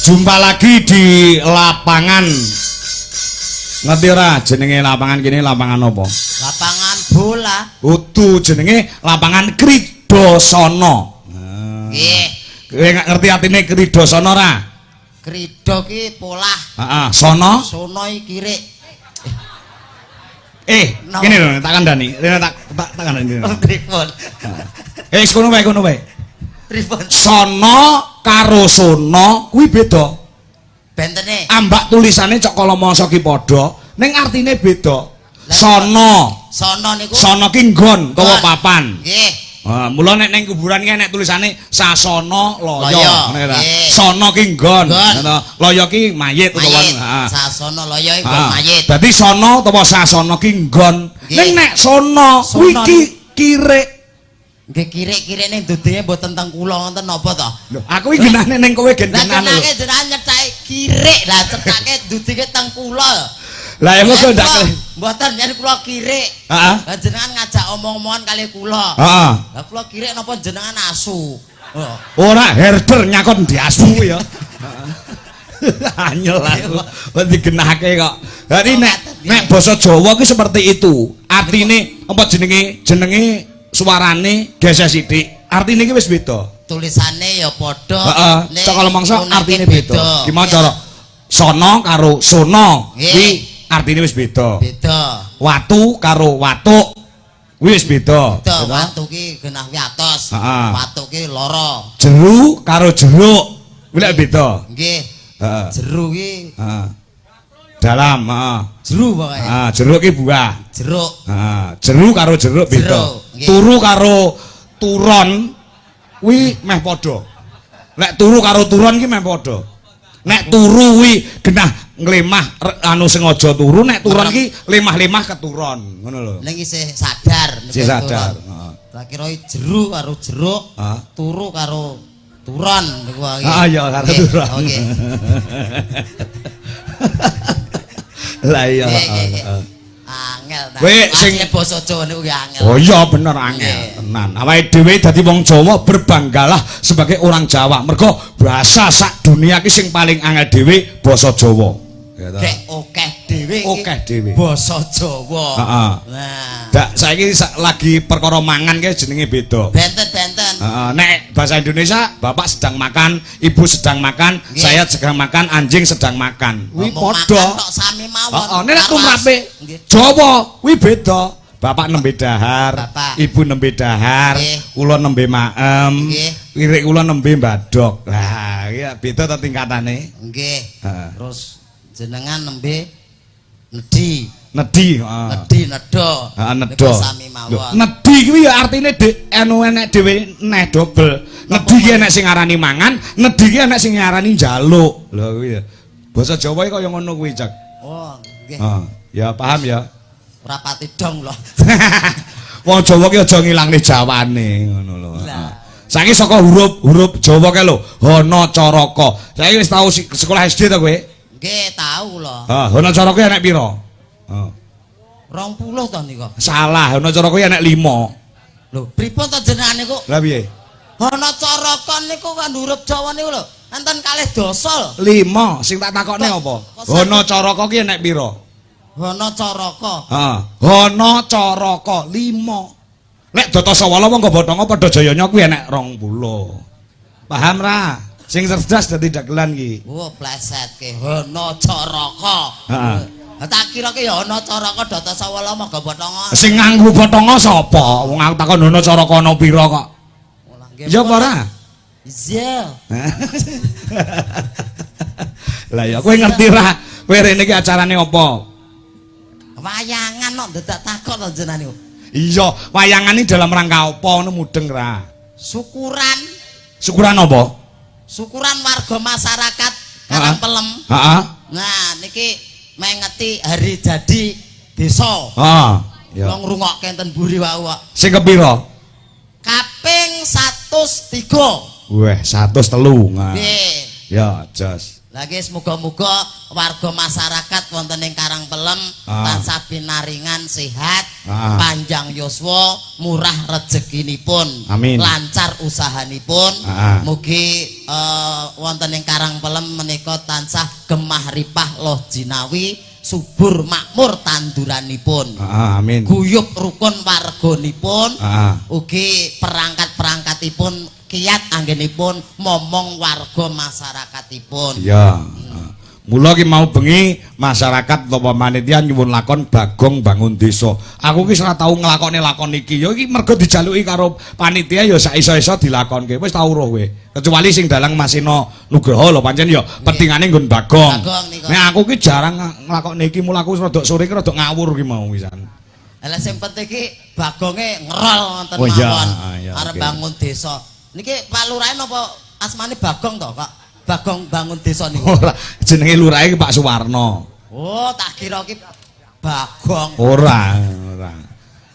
Jumpa lagi di lapangan. Ngerti ora jenenge lapangan kene lapangan apa? Lapangan bola. Udu, jenenge lapangan Kridasana. Nggih. Kowe ngerti artine Kridasana ora? Krida ki polah. Heeh, sono. Sono iki kirik. No. Kene lho tak kandhani. Rene tak tak tak kandhani. Pripun? Eh, kono wae, kono wae. Pripun? Sono karo sono kuwi beda. Bentene. Ambak tulisane cok kala masa ki padha, ning artine beda. Sono. Sono niku Sono ki nggon utawa papan. Nggih. Ha, mula nek ning kuburan ki enek tulisane Sasana Laya, Laya, ngono ta. nggih. Sono ki nggon, Nggon. ngono. Laya ki mayit utawa Mayit. heeh. Sasana Laya iku mayit. Dadi sono utawa sasana ki nggon. Nggih. Ning nek sono kuwi Sono ki kirik. Nggih, kirik-kirik ning dudinge mboten teng kula ngoten napa to? Lho, aku iki genahne ning kowe gen Lah genan lho. kenake jenengan nyethake kirik, lah cethake dudinge teng kula. Lah ya kok ndak Mboten yen kula kirik. Heeh. Lah jenengan ngajak omong-omongan kali kula. Heeh. Lah kula kirik napa jenengan asu? Oh. Ora herder nyakon di asu ya. Anyel aku. Kok digenahke kok. Dadi nek nek basa Jawa ki seperti itu. Artine apa jenenge? Jenenge suarane geseh sithik. Artine ki wis beda. Tulisane ya padha. Heeh. Ning Cok kalau mangsa punake artine beda. Gimana cara sono karo sono Nggih. kuwi artine wis beda. Beda. Watu karo watuk kuwi wis beda. Beda, Gitu. watu ki genah wi atos. Heeh. Watu ki lara. Jeru karo jeruk kuwi lek beda. Nggih. Heeh. Jeru ki Heeh. Dalam, heeh. jeru pokoke. Ah, jeruk ki buah. Jeruk. Ah, jeru karo jeruk beda. Jeruk, nggih. Turu karo turon kuwi meh padha. Nek turu karo turon ki meh padha. Nek turu kuwi genah nglemah anu sengaja turu, nek turon ki lemah-lemah keturon, ngono lho. Ning isih sadar niku Isih sadar, turon. heeh. Tak kira jeru karo jeruk, Heeh. turu karo turon niku wae. Ah, iya karo Nggih, turon. Oke. Lah iya. Nggih, nggih, nggih. Heeh. Angel ta. Kowe sing- Asline basa Jawa niku nggih angel. Oh iya bener angel Nggih. tenan. Awake dhewe dadi wong Jawa berbanggalah sebagai orang Jawa. Mergo bahasa sak dunia ki sing paling angel dhewe basa Jawa. Ya ta? Gek akeh dhewe iki Akeh dhewe. Basa Jawa. Heeh. Nah. Dak saiki lagi perkara mangan ki jenenge beda. Benten-benten. Heeh, nek bahasa Indonesia bapak sedang makan, ibu sedang makan, Nggih. saya sedang makan, anjing sedang makan. Kuwi Ngomong padha. makan tok sami mawon. Heeh, nek Karo tumrape Nggih. Jawa kuwi beda. Bapak nembe dahar, Bapak. ibu nembe dahar, Nggih. kula nembe maem, Nggih. kirik kula nembe mbadok. Lah, iya beda ta tingkatane. Nggih. Heeh. Terus jenengan nembe nedhi. Nedhi, heeh. Nedhi nedha. Heeh, Niku nedha. sami Lho, mawon. nedhi kuwi ya artine dik anu enek dhewe neh dobel. Nedhi ki enek sing ngarani mangan, nedhi ki enek sing ngarani njaluk. Lho kuwi ya. Basa Jawa iki kaya ngono kuwi, Cak. Oh, nggih. Heeh. Ya paham ya. Ora pati dong lho. Wong Jawa ki aja ngilangne jawane ngono lho. Lah. Saiki saka huruf-huruf Jawa kae lho, Hana Caraka. Saiki wis tau sekolah SD ta kowe? Nggih, tau lho. Ha, Hana Caraka enek pira? Heeh. 20 to nika. Salah, Hana Caraka enek 5. Lho, pripun to jenengan niku? Lah piye? Hana Caraka niku kan huruf Jawa niku lho. Enten kalih dasa lho. 5 sing tak takokne apa? Hana Caraka ki enek pira? Hana Caraka. Heeh. Hana Caraka 5. Nek Data Sawala monggo bothonga padha jayanya kuwi enek 20. Paham ra? Sing cerdas dadi dagelan ki. Oh, plesetke Hana Caraka. Heeh. Lah tak kira ki ya Hana Caraka Data Sawala monggo bothonga. Sing nganggo bothonga sapa? Wong aku takon Hana Caraka ana pira kok. Ya apa ora? Iya. Lah ya kowe ngerti ra? Kowe rene iki acarane apa? Wayangan kok dadak takon to jenengan niku. Iya, wayangan iki dalam rangka apa ngono mudeng ra? Syukuran, Syukuran apa? syukuran warga masyarakat Karangpelem. Heeh. Nah, niki mengeti hari jadi desa. Heeh. Ya. Kula ngrungokke enten mburi wau kok. Sing kepira? Kaping 103. Weh, 103. Nah. Nggih. Ya, jos. Lagi semoga-moga warga masyarakat wonten ing Karangpelem tansah pinaringan sehat, panjang yuswa, murah rezekinipun, Amin. Lancar usahanipun. Mugi wonten ing Karangpelem menika tansah gemah ripah loh jinawi, subur makmur tanduranipun. Amin. Guyub rukun warganipun. Ugi perangkat-perangkatipun kiat anggenipun momong warga masyarakatipun. Iya. Mula ki mau bengi masyarakat utawa panitia nyuwun lakon Bagong Bangun Desa. Aku ki ora tau nglakoni lakon iki. Ya iki mergo dijaluki karo panitia ya sak iso-iso dilakonke. Wis tau roh kowe. Kecuali sing dalang Masino Nugroho lho pancen ya pentingane nggon Bagong. Bagong niku. Nek aku ki jarang nglakoni iki, mula aku rada sore ki rada ngawur ki mau wisan. Lah sing penting ki Bagonge ngerol wonten Oh, iya. mawon. Ah, iya, Arep oke. bangun desa. Niki Pak Lurahe napa asmane Bagong to, Pak? Bagong bangun desa niku. Ora, jenenge lurahe ki Pak Suwarno. Oh, tak kira ki Bagong. Ora, ora.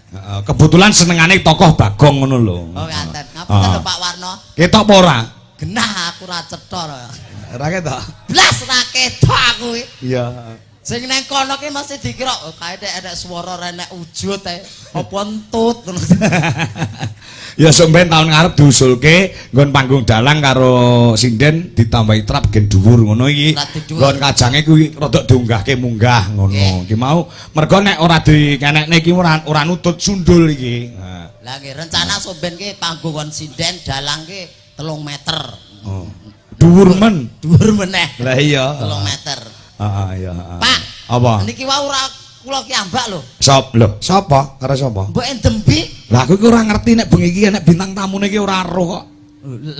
Heeh, kebetulan senengane tokoh Bagong ngono lho. Oh, ngaten. Ngapunten lho Pak Warno. Ketok apa ora? Genah aku ra cetha. Ora ketok. Blas ra ketok aku iki. Iya. Sing nang kono ki mesti dikira oh, kae nek enek swara ora enek wujud ae. Apa entut. Ya sampeyan tahun ngarep diusulke nggon panggung dalang karo sinden ditambahi trap gen dhuwur ngono iki. Trap dhuwur. Nggon kajange kuwi rada diunggahke munggah ngono. Nggih. Iki mau mergo nek ora dikenekne iki ora nutut sundul iki. Nah. Lah nggih rencana somben ki panggung kon sinden dalang ki 3 meter. Oh. Dhuwur men. Dhuwur meneh. Lah iya. 3 meter. Heeh iya, heeh. Pak. Apa? Niki wau ora kula ki ambak lho. Sop lho, sapa? Karo sapa? Mbok endembi. Lah aku iki ora ngerti nek bengi iki nek bintang tamune iki ora roh kok.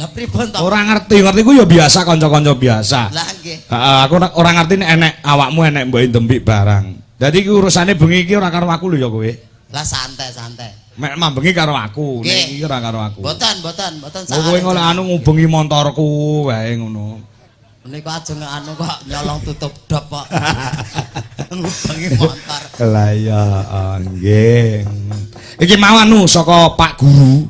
Lah pripun to? Ora ngerti, ngerti ku ya biasa kanca-kanca biasa. Lah nggih. Heeh, aku ora ngerti nek enek awakmu enek mbok ndembik barang. Dadi iki urusane bengi iki ora karo aku lho ya kowe. Lah santai-santai. Mek mambengi karo aku, nek Nggih. iki ora karo aku. Mboten, mboten, mboten. Oh, kowe ngono anu ngubengi montorku wae ngono. Niku ajeng anu kok nyolong tutup dop kok. Ngubengi montor. Lah iya, nggih. Iki mau anu saka Pak Guru.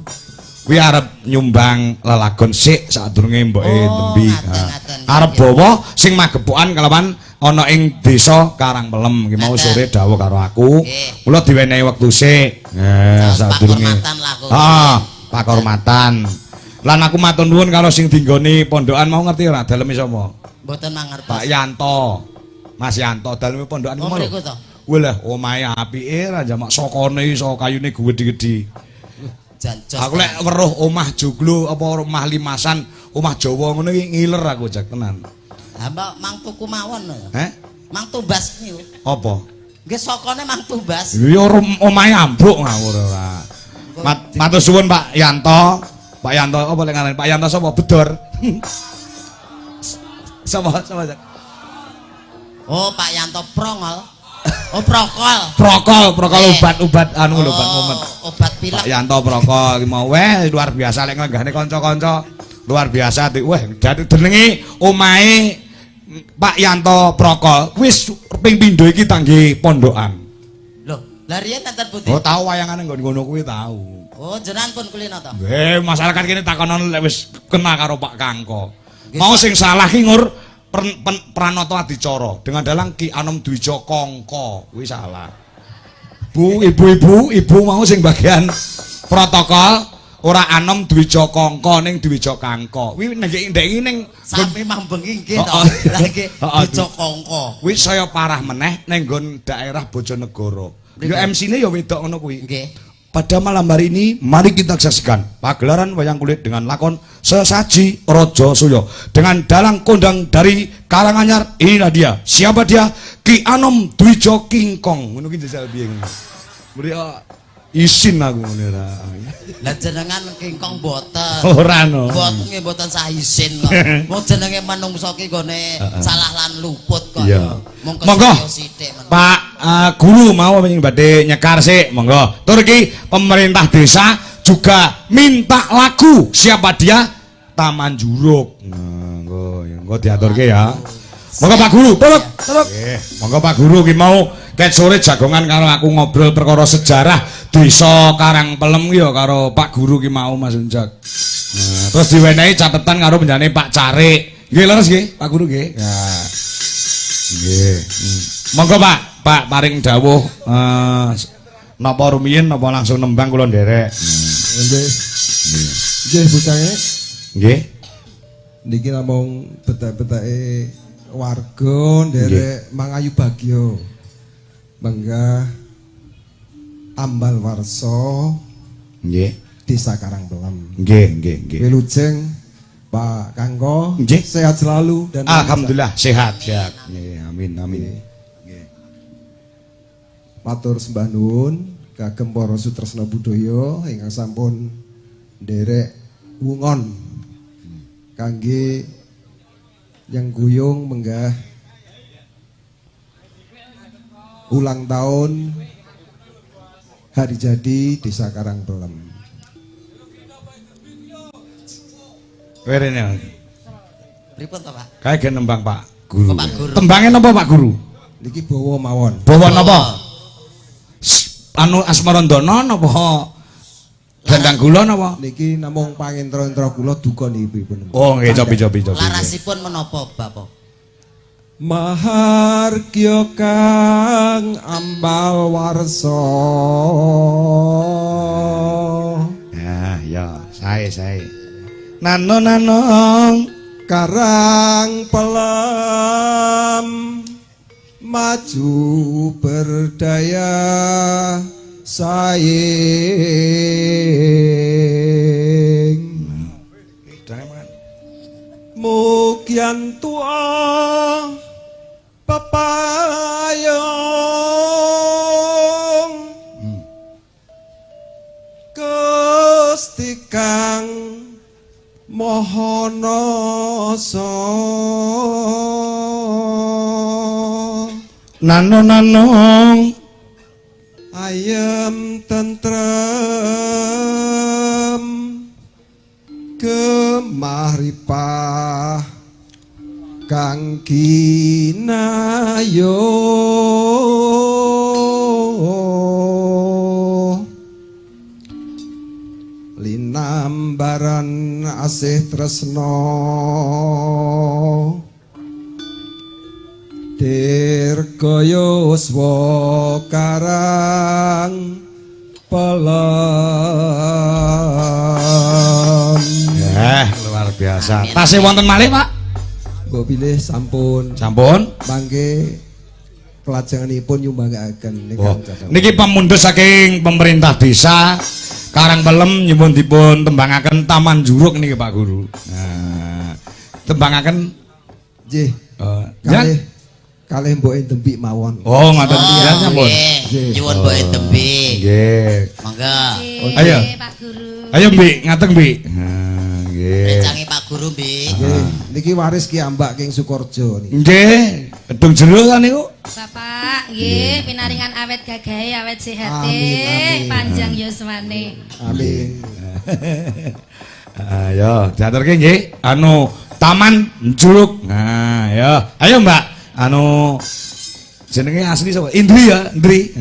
Kuwi arep nyumbang lelagon sik sadurunge mboke Oh, tembi. ngaten, Ha. ngaten. Arep bawa sing magepokan kelawan ana ing desa Karangpelem. Iki mau sore dawuh karo aku. Nggih. Mula diwenehi wektu sik. Eh, Saos sadurunge. pakurmatan lah aku. Ah, pakurmatan. Lan aku matur nuwun karo sing dinggoni pondokan mau ngerti ora daleme sapa? Mboten mangertos. Pak Yanto. Mas Yanto daleme pondokan Oh, ku mau. mriku to? Walah, omahe apike ra jamak sokone iso kayune gedhi-gedhi. Jan jos. Aku lek weruh omah joglo apa omah limasan, omah Jawa ngono iki ngiler aku jak tenan. Lah mbok mang tuku mawon lho. Heh? Mang tumbas niku. Apa? Nggih sokone mang tumbas. Ya omahe ambruk ngawur ora. Matur suwun Pak Yanto. Pak Yanto apa lek ngarani? Pak Yanto sapa? Bedor. Sapa sapa? Jak? Oh, Pak Yanto Prongol. Oh, Prokol. Prokol, prokol Eh. obat-obat anu lho, obat Oh, mumet. obat pilek. Pak Yanto Prokol iki mau weh luar biasa lek nglenggahne kanca-kanca. Luar biasa di weh dadi jenenge omahe Pak Yanto Prokol wis ping pindho iki tangge pondokan. Lho, lah riyen enten pundi? Oh tau wayangane nggon ngono kuwi tau. Oh, jenengan pun kulino to. Eh masyarakat kene takonon lek wis kenal karo Pak Kangko. Mau sing salah ki ngur Pranoto Adicara dengan dalang Ki Anom Dwijo Kongko kuwi salah. Bu, ibu-ibu, ibu mau sing bagian protokol ora Anom Dwijo Kongko ning Dwijo Kangko. Kuwi nek ndek iki ning Sami mambengi nggih to. Oh, oh. Lah nggih Oh, oh, Dwijo Kongko. kuwi saya parah meneh ning nggon daerah Bojonegoro. Ya MC-ne ya wedok ngono kuwi. Nggih. Pada malam hari ini, mari kita saksikan pagelaran wayang kulit dengan lakon Sesaji Rojo Suyo dengan dalang kondang dari Karanganyar. Inilah dia. Siapa dia? Ki Anom Dwijo King Kong. Ngono ki jajal piye ngono. Mbri isin aku ngono ora. Lah jenengan King Kong mboten. Ora no. Mboten nggih mboten sah isin kok. Wong jenenge manungsa ki nggone salah lan luput kok. Iya. Mung Monggo. kesuyo sithik men. Pak Guru mau sing badhe nyekar sik, monggo. Tur iki pemerintah desa juga minta lagu. Siapa dia? Taman Juruk. Nah, engko ya, engko diaturke ya. Monggo Pak Guru, turut, turut. Nggih, monggo Pak Guru ki mau ket sore jagongan karo aku ngobrol perkara sejarah desa Karangpelem ki ya karo Pak Guru ki mau Mas Unjak. Nah, terus diwenehi catetan karo penjane Pak Carik. Nggih leres nggih, Pak Guru nggih. Ya. Nggih. Monggo Pak, Pak paring dawuh napa rumiyin napa langsung nembang kula nderek. Nggih. Nggih bucange. Nggih. Niki namung betak-betake warga nderek mangayu bagya. Menggah Ambal Warsa. Nggih. Desa Karangpelem. Nggih, nggih, nggih. Wilujeng Pak Kangko. Nggih. Sehat selalu dan alhamdulillah sehat, sehat. Nggih, amin, amin. Nggih. Matur sembah nuwun kagem para sutresna budaya ingkang sampun nderek wungon kangge nyengguyung menggah ulang tahun hari jadi Desa Karangpelem. Werene. Pripun to, Pak? Kae gen nembang Pak Guru. Oh, Pak Guru. Tembange napa Pak Guru? Niki bawa mawon. Bawa napa? Anu Asmarandana napa? Dandang gula napa? Niki namung pangentra-entra kula duka niki pripun. Oh nggih, cobi cobi cobi. Larasipun menapa, Bapak? Mahargya kang ambal warsa. Ya, ya, sae sae. Nano nanong Karang Pelem maju berdaya saing. Mugian tua pepayung Gusti kang Maha Nasa. Nano nanong ayem tentrem gemah ripah kang kinayo. Linambaran asih tresno dirgayuswa Karang Pelem. Luar biasa. Tasih wonten malih, Pak? Mbok bilih sampun. Sampun. Mangke kelajenganipun nyumbangakaken ingkang cacah. Niki pamundhut saking pemerintah desa Karangpelem nyuwun dipun tembangaken Taman Juruk niki Pak Guru. Nah, tembangaken nggih. Kalih mboke dembik mawon. Oh, ngoten ya sampun. Nggih. Nyuwun mboke dembik. Nggih. Monggo. Ayo. Pak Guru. Ayo Mbik, ngateng Mbik. Nah, nggih. Rencange Pak Guru Mbik. Nggih, niki waris Ki Ambak king Sukorejo niki. Nggih, gedung jero ta niku? Bapak, nggih, pinaringan awet gagahe, awet sehate, panjang yuswane. Amin. Ayo, diaturke nggih, anu Taman Juruk. Nah, ya. Ayo Mbak, anu jenenge asli sapa? Indri ya, Indri.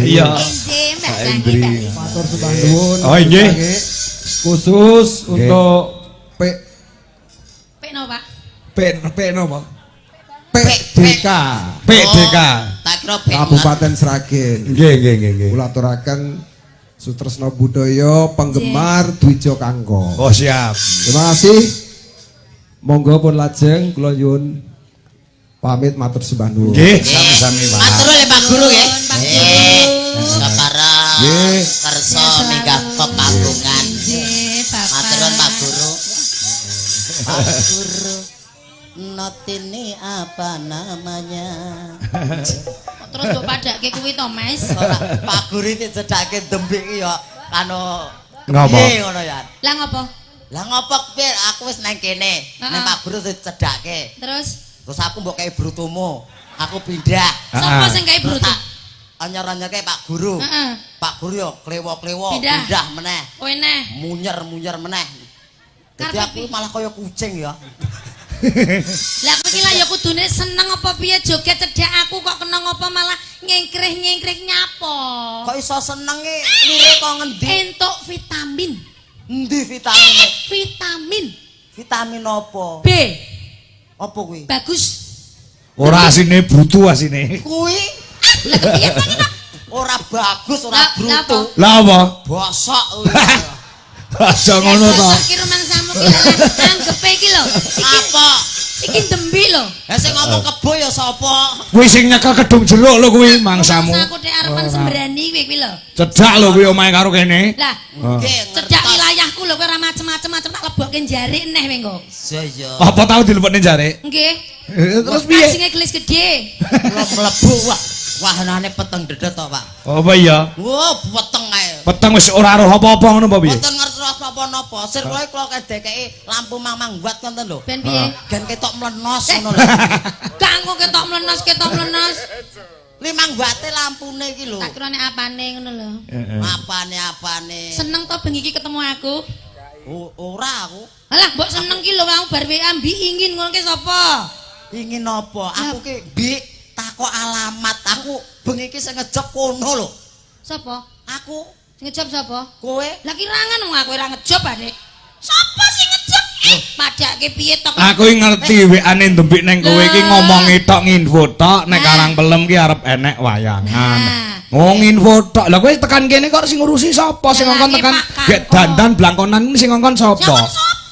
Iya. Nggih, Mbak Indri. Matur sembah nuwun. Oh, nggih. Khusus untuk P P napa, Pak? P P napa? PDK. PDK. Tak kira P. Kabupaten Sragen. Nggih, nggih, nggih, nggih. Kula aturaken sutresna budaya penggemar Dwijo Kangko. Oh, siap. Terima kasih. Monggo pun lajeng kula nyuwun pamit matur sembah nuwun. Nggih, sami-sami Pak. Matur nuwun Pak Guru nggih. Pak Nggih. Separa Nggih. kersa minggah pepanggungan. Nggih, Bapak. Matur nuwun Pak Guru. Pak Guru. Not ini apa namanya? Terus mbok padake kuwi to, Mas? Ora, Pak Guru iki cedhake dembik iki ya anu Ngapa? Piye ngono ya? Lah ngopo? Lah ngopo piye aku wis nang kene. Nang Pak Guru dicedhake. Terus Terus aku mbok kei brutumu. Aku pindah. sapa sing kei brutu? Anyor-anyorke Pak Guru. Heeh. Pak Guru yo klewo-klewo Pindah. pindah meneh. Oh eneh. Munyer-munyer meneh. Dadi Karepe aku malah kaya kucing ya. Lah kowe iki lah ya kudune seneng apa piye joget cedhak aku kok kena ngopo malah nyengkrih-nyengkrih nyapo. Kok iso senenge lire kok ngendi? Entuk vitamin. Endi vitamine? Vitamin Vitamin apa? B. Apa kuwi? Bagus. Ora asine brutu asine. Kuwi Lah kepiye to iki? ora bagus, ora brutu. Lah apa? Bosok kuwi. Aja ngono to. Bosok ki rumangsamu ki lho. Anggepe iki lho. Iki Apa? iki dembi lho. Lah sing ngomong kebo ya sapa? Kuwi sing nyekel kedung jeruk lho kuwi mangsamu. Mangsaku nek arepan sembrani kuwi kuwi lho. Cedak lho kuwi omahe karo kene. Lah, Nggih, cedak wilayahku lho kowe ora macem-macem macem tak lebokke jarik neh kowe engko. Iya iya. Apa tau dilebokne jarik? Nggih. Terus piye? Kasinge gelis gedhe. Kula mlebu wah. Wahanane peteng dedet to, Pak. Apa iya? Wah, peteng ae. Peteng wis ora roh apa-apa ngono apa piye? Mboten ngertos napa-napa. Sir kula kula kedekeki lampu mang-mang wat ngoten lho. Ben piye? Gen ketok mlenos ngono lho. Gak engko ketok mlenos, ketok mlenos. Limang wate lampune iki lho. Tak kira nek apane ngono lho. Apane-apane. Seneng to bengi iki ketemu aku? Ora aku. Alah, mbok seneng ki lho mau bar WA mbi ingin ngono ki sapa? Ingin apa? Aku ki mbik takok alamat. Aku bengi iki sing ngejob kono lho. Sapa? Aku Sing ngejob sapa? kowe Lah kirangan wong aku ora ngejob, Adik. Sapa sing ngejob? Padake piye to? Aku iki ngerti WA-ne ndembik neng kowe iki ngomongi tok nginfo tok nek Karang Pelem ki arep enek wayangan. Oh nginfo tok. Lah kowe tekan kene kok sing ngurusi sapa? Sing ngongkon tekan gek dandan blangkonan sing ngongkon sapa?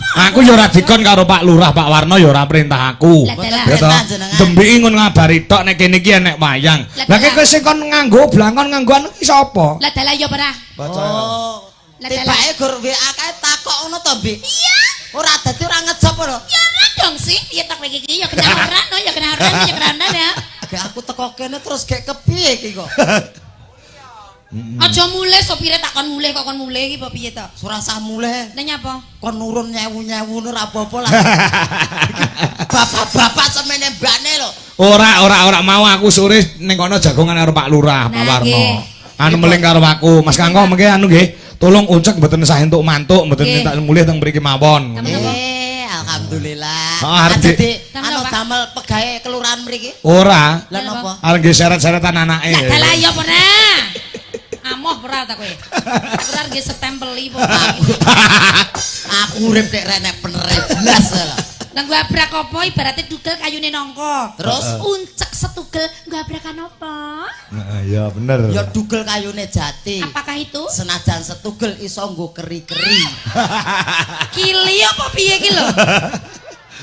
Aku ya ora dikon karo Pak Lurah, Pak Warno ya ora perintah aku. Lah Ya toh. Dembiki ngon ngabari tok nek kene iki enek wayang. Lah kowe sing kon nganggo blangkon nganggo anu ki sapa? Lah dalah ya ora. Oh. Tibake gur WA kae takok ngono to, Mbik? Iya. Ora dadi ora ngejob ora. Ya ora dong sih. Ya tak kowe iki ya kena ora no, ya kena ora, ya kena ora ya. Gek aku teko kene terus gek kepiye iki kok? Aja mulih sopire tak kon mulih kok kon mulih iki apa piye to? Ora sah mulih. Lah nyapa? Kon nurun nyewu-nyewu ora apa-apa lah. Bapak-bapak semene mbakne lho. Ora mau aku sore ning kono jagongan karo Pak Lurah, Pak Warno. Anu meling karo aku, Mas Kangko mengke anu nggih, tolong uncek mboten sah entuk mantuk, mboten minta mulih teng mriki mawon. Alhamdulillah. Heeh, anu damel pegawe kelurahan mriki? Ora. Lah napa? Arep nggih seret-seretan anake. Lah dalah ya apa ora? Amoh ora ta kowe. Aku ora nggih setempeli pokoke. Aku urip nek renek penere blas lho. Lah nggo abrak apa ibarate dugel kayune nangka. Terus uncek setugel nggo abrakan apa? Heeh, ya bener. Ya dugel kayune jati. Apakah itu? Senajan setugel iso nggo keri-keri. Kili apa piye iki lho?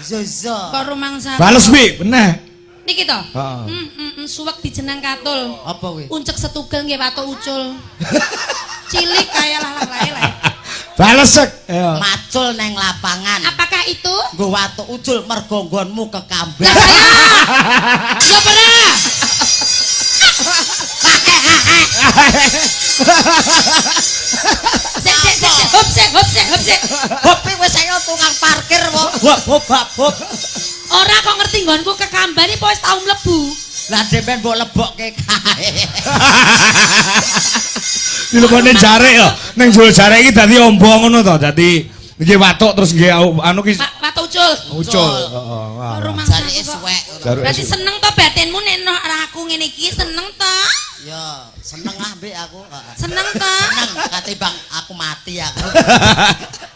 Iya. Kok rumangsa. Bales Bi, bener. Niki to? Heeh. Suwek dijenang katul. Apa kuwi? Uncek setugel nggih watuk ucul. Cilik kaya lah lae. Bales sek. Macul neng lapangan. Apakah itu? Nggo watuk ucul mergo nggonmu kekamben. Ya ora. Sik sik sik. Hop sik hop sik hop sik. Hop wis ayo tukang parkir kok. Hop hop hop. Ora kok ngerti nggonku kekamban iki wis tau mlebu. Lah dhewe mbok lebokke kae. Dilebokne jarik ya. Ning jero jarik iki dadi ombo ngono to, dadi nggih watuk terus nggih anu ki watuk ucul. Ucul. Heeh. Jarike suwek. Berarti seneng to batinmu nek aku ngene iki seneng to? Ya, seneng lah Mbik aku. Seneng to? Seneng katimbang aku mati aku.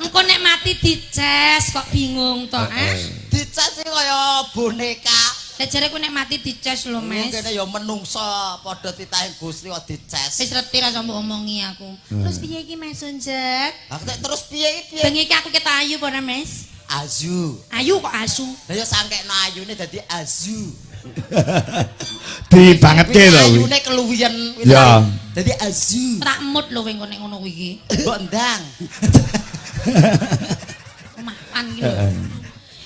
Engko nek mati dices kok bingung to, eh? Dices iki kaya boneka. Lah jare ku nek mati dices lho, Mas. Kene ya menungso padha titahe Gusti kok dices. Wis reti ra mbok omongi aku. Terus piye iki Mas Unjek? Aku tek terus piye iki piye? Bengi iki aku ketok ayu apa ora, Mas? Azu. Ayu kok asu. Lah ya sangkekno ayune dadi azu. Dibangetke to kuwi. Ayune keluwiyen Ya. Dadi azu. Tak mood lho kowe engko nek ngono kuwi iki. Mbok ndang. Mapan iki lho.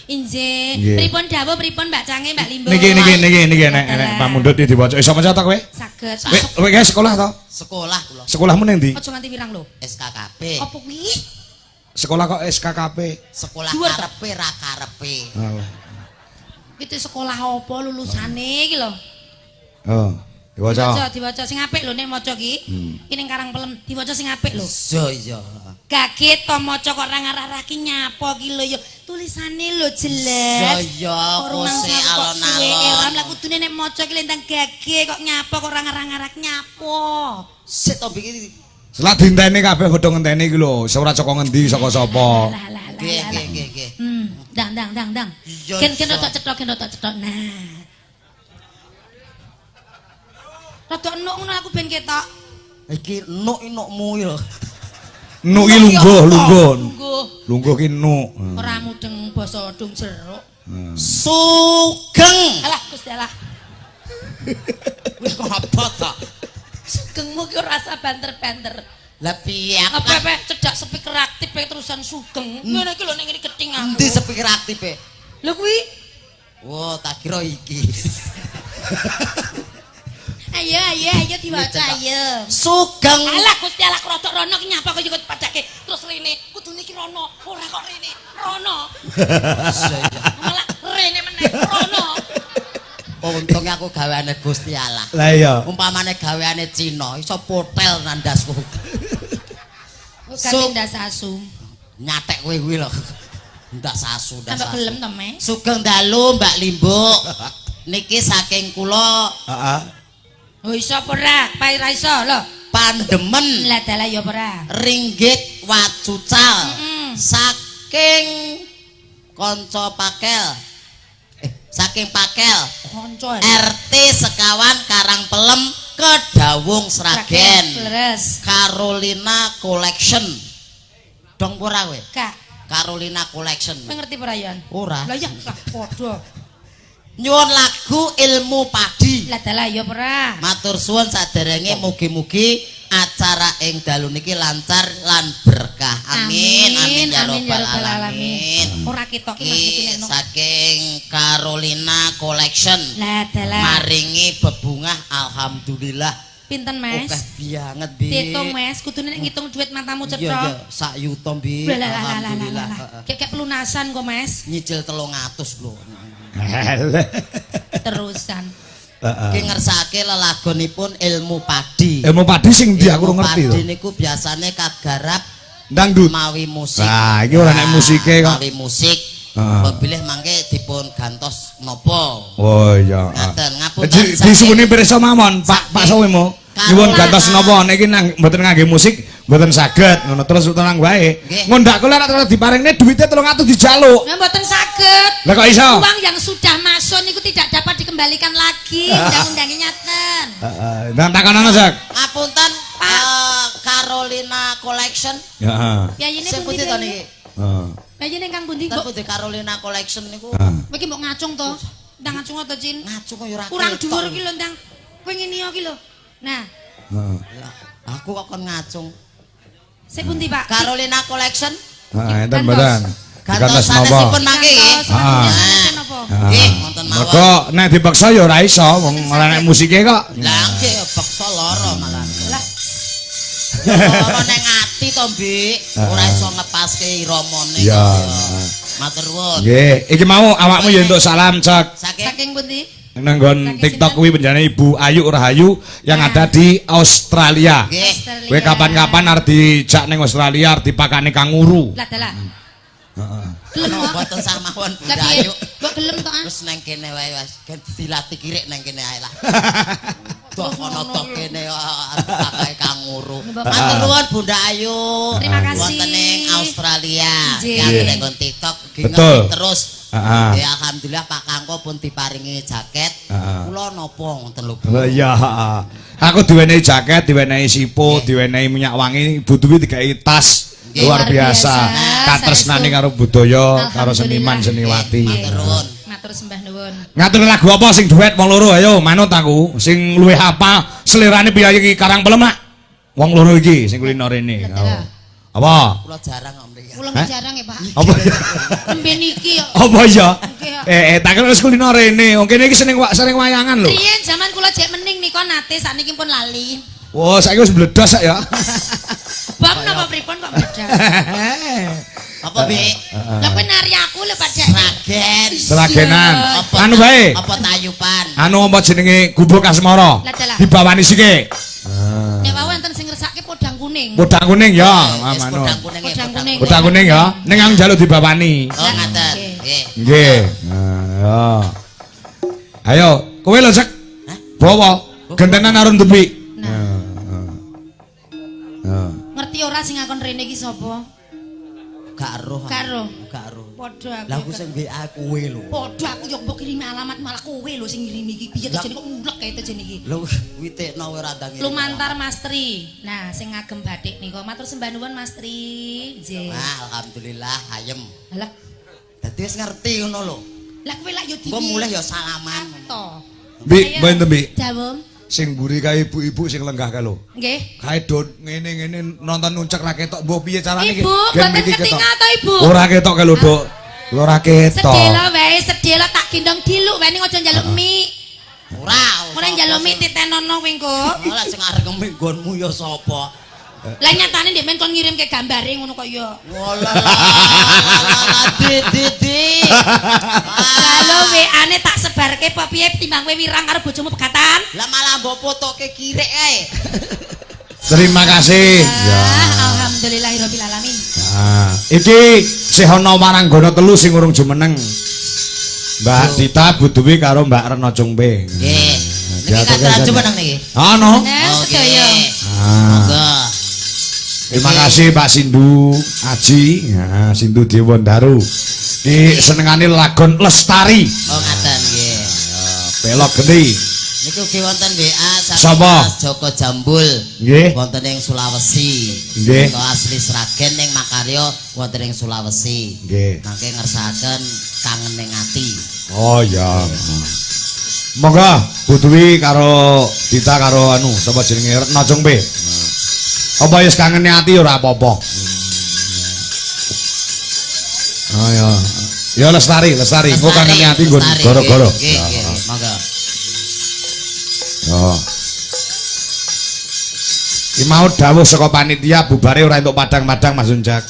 Injih, pripun dawuh pripun Mbak Cange Mbak Limbo. Niki niki niki niki enek enek pamundhut iki diwaca. Iso maca ta kowe? Saged. Kowe kae sekolah to? Sekolah kula. Sekolahmu ning ndi? Aja nganti wirang lho. SKKP. Apa kuwi? Sekolah kok SKKP? Sekolah karepe ra karepe. Alah. Itu sekolah apa lulusane iki lho? Oh, diwaca. Diwaca, diwaca sing apik lho nek maca iki. Iki ning Karang Pelem diwaca sing apik lho. Iya, iya. Kaget to maca kok ora ngarah-arah ki nyapa ki lho ya. Tulisane lho jelas. Iya, kose alon-alon. Lah kudune nek maca ki lentang gage kok nyapa kok ora ngarah-ngarah nyapa. Sik to iki. Selak dinteni kabeh padha ngenteni iki lho, ora saka ngendi saka sapa. Nggih, nggih, nggih, nggih. Ndang ndang ndang ndang. Iya. Gen rodok cetok, gen rodok cetok. Nah. Rodok enuk ngono aku ben ketok. Iki enuk-enukmu iki lho. Nuk iki lungguh, lungguh. Lungguh ki nuk. Ora mudeng basa dung jeruk. Sugeng. Alah Gusti Allah. Wis kok apa ta? Sugengmu ki ora rasa banter-banter. Lah piye aku Apa apa cedak speaker aktif e terusan sugeng. Ngene iki lho ning ngene keting aku. Endi speaker aktif e? Lho kuwi. Wo, tak kira iki. Ayo ayo ayo diwaca ayo. Sugeng. Alah Gusti Allah krotok rono ki nyapa kok yo padake terus rene. Kudune iki rono, ora kok rene. Rono. Malah rene meneh rono. Untung aku gaweane Gusti Allah. Lah iya. Umpamane gaweane Cina iso potel nandasku. Ganti ndas asu. Nyatek kowe kuwi lho. Ndas asu, ndas Tambah asu. gelem to, Mas. Sugeng dalu Mbak Limbuk. Niki saking kula Heeh. Oh iso apa ora? Pae ra iso lho. Pandemen. Lah dalah ya apa ora? Ringgit wacucal. Saking kanca Pakel. Saking Pakel. Kanca. RT sekawan Karangpelem Kedawung Sragen. Leres. Carolina Collection. Dong ora kowe? Kak, Carolina Collection. kowe ngerti ora Yon? Ora. Lah ya lah padha. Nyuwun lagu Ilmu Padi. Lah dalah ya ora. Matur suwun saderenge mugi-mugi acara ing dalu niki lancar lan berkah. Amin amin ya rabbal alamin. Ora ketok ki Mas iki nek Saking Carolina Collection. Lah dalah. Maringi bebungah alhamdulillah. Pinten Mas? Akeh banget, Bi. Diitung Mas, kudune nek ngitung duit matamu Iya, cetha. iya, sak yuta, Bi. Alhamdulillah. Alhamdulillah. Kayak pelunasan kok Mas. Nyicil 300 lho. Terusan. Ki ngersake lelagonipun Ilmu Padi. Ilmu Padi sing ndi aku ora ngerti to. Padi niku biasane kagarap dangdut mawi musik. Lah, iki ora nek musike kok. Mawi musik. Heeh. Bilih mangke dipun gantos napa. Oh iya. Ngaten, ngapunten. Disuwuni pirsa mawon, Pak Pak Sawimo. Nyuwun gantos napa niki nang mboten ngangge musik, mboten saged ngono terus tenang wae. Ngondak kula nek terus diparingne duwite 300 dijaluk. Nah, mboten saged. Lah kok iso? Uang yang sudah masuk niku tidak dapat dikembalikan lagi. Undang-undangnya nyaten. Heeh. Nang takonono, Sak. Ngapunten, Carolina Collection. Heeh. Piyayine Sing pundi pundi to niki? Heeh. Piyayine ingkang pundi, Ten Mbok? pundi Carolina Collection niku? Kowe iki mbok ngacung to? Ndang ngacung to, Cin? Ngacung kok ya ora. Kurang dhuwur iki lho, Ndang. Kowe ngene iki lho. Nah. Heeh. Aku kok kon ngacung. Sing pundi, Pak? Carolina Collection. Heeh, enten mboten. Gantos sanesipun mangke nggih. Gantos napa? Nggih, wonten mawon. Mergo nek dipaksa ya ora iso, wong ora nek musike kok. Lah nggih beksa lara malah. Lah lara ning ati to, Mbik. Ora iso ngepaske iramane Ya. Matur nuwun. Nggih, iki mau awakmu ya entuk salam, Cak. Saking pundi? Nang nggon TikTok kuwi penjane Ibu Ayu Rahayu yang ada di Australia. Nggih. Kowe kapan-kapan arep dijak ning Australia arep dipakani kanguru. Lah dalah. Heeh. Gelem kok. Mboten sah mawon Lah Bunda piye? Ayu. Mbok gelem to, ah? Wis nang kene wae wis ben dilatih kirik nang kene ae lah. Tok ana tok kene arep pakai kanguru. Matur nuwun Bunda Ayu. Terima kasih. Wonten ing Australia. Nggih. Yang ning nggon TikTok Betul. terus. Heeh. Ya alhamdulillah Pak Kangko pun diparingi jaket. Heeh. Kula napa ngoten lho Bu. Oh iya, heeh. Aku diwenehi jaket, diwenehi sipo, diwenehi minyak wangi, Ibu Dwi digawe tas. Luar Luar biasa. biasa. Katresnane Saestu. karo budaya, karo seniman seniwati. Matur nuwun. Matur sembah nuwun. Ngatur lagu apa sing duet wong loro ayo manut aku. Sing luwih hafal selerane piye iki Karangpelem lak. Wong loro iki sing kulino rene. Apa? Kula jarang kok mriki. Kula Hah? jarang ya, Pak. Apa ya? Nembe niki yo. Apa ya? Nggih. Tak kira wis kulino rene. Wong kene iki seneng sering wayangan lho. Riyen jaman kula jek mening nika nate sakniki pun lali. Wah, saiki wis bledos sak ya. Bab napa pripun kok bledos? Apa, Bi? Lah kowe nari aku lho Pak Dek. Sragen. Sragenan. Apa Anu bae. Apa tayupan? Anu apa jenenge Gubuk Asmara? Lah, dalah. Dibawani sike. Nek wau enten sing ngersake podang kuning. Podang kuning ya, Wis anu. podang kuning ya, Podang kuning. Podang kuning ya. Ning ang njaluk dibawani. Oh, ngaten. Nggih. Nggih. Nah, ya. Ayo, kowe lho, Sek. Bawa gentenan arun tepi. Nah, Nah. ngerti ora sing ngakon rene iki sapa? Gak roh. Gak roh. Gak roh. Padha aku. Lah aku sing WA kowe lho. Padha aku yo mbok kirimi alamat malah kowe lho sing ngirimi iki. Piye to jenenge kok mulek kae to jenenge iki. Lho witekno kowe ora ndang. Lumantar Mas Tri. Nah, sing ngagem batik nika. Matur sembah nuwun Mas Tri. Nggih. Wah, alhamdulillah ayem. Halah, Dadi wis ngerti ngono lho. lah kowe lak yo di. Engko mulih ya salaman. To. Mbik, mboten Mbik. Jawab. Sing mburi kae ibu-ibu sing lenggah kae lho. Nggih. Kae do ngene-ngene nonton nuncek ra ketok mbok piye carane iki? Ibu, Gen mboten mriki ketok. ketingal to, Ibu? Ora ketok kae lho, Dok. Ora ketok. Sedelo wae, sedelo tak gendong diluk wae ning aja njaluk mie. Ora. Ora njaluk mie titenono kowe engko. Ora sing arep ngemik nggonmu ya sapa? Lah nyatane ndek men kon ngirimke gambare ngono kok ya. Walah lah di di di. Kalau WA-ne tak sebarke apa piye timbang kowe wirang karo bojomu pegatan? Lah malah mbok fotoke kirek ae. Terima kasih. Ya. Ah, alhamdulillahirabbil alamin. Nah, iki sih ana waranggana telu sing urung jumeneng. Mbak Dita Bu Dwi karo Mbak Rena Cungpe. Nggih. Niki kancaran jumeneng niki. Ana. Nah, sedaya. Ah. Monggo. Terima kasih Pak Sindu Aji, ya, Sindu Dewandaru. Iki senengane lagon Lestari. Oh ngaten nggih. Belok geni. Niku ugi wonten WA saking Sapa? Mas Joko Jambul. Nggih. Wonten ing Sulawesi. Nggih. Menika asli Sragen ning makarya wonten ing Sulawesi. Nggih. Mangke ngersakaken kangen ning ati. Oh ya. Monggo Bu Dwi karo Dita karo anu sapa jenenge Retno Cungpe. Apa wis kangene ati ora apa-apa. Oh ya. Ya Lestari, Lestari, engko kangene ati nggon Lestari, goro-goro. Nggih, nggih, nggih, monggo. Ya. Iki mau dawuh saka panitia bubare ora entuk padang-padang Mas Unjak.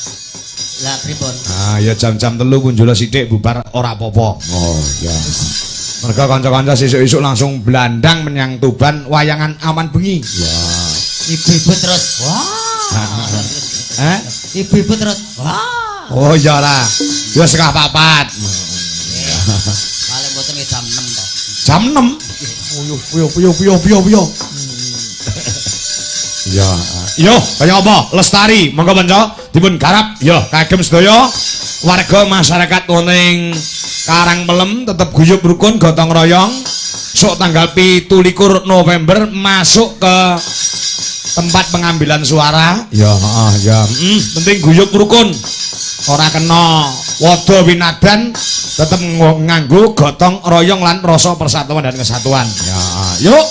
Lah pripun? Ah ya jam-jam 3 punjula sithik bubar ora apa-apa. Oh ya. Mergo kanca-kanca sesuk-esuk langsung blandang menyang Tuban wayangan awan bengi. Ya. Ibu-ibu terus wah. Hah? Ibu-ibu terus wah. Oh ya ora. Ya 3:30. Paling mboten nggih jam 6 to. Jam 6. Oh yo yo yo yo yo yo. Ya. Yo, kaya apa? Lestari, monggo kanca dipun garap. Yo, kagem sedaya warga masyarakat wonten ing Karangpelem tetep guyub rukun gotong royong. Sok tanggal 27 November masuk ke tempat pengambilan suara. Ya, heeh, ya. Penting guyub rukun. Ora kena wada winadan, tetep nganggo gotong royong lan rasa persatuan dan kesatuan. Ya, yuk.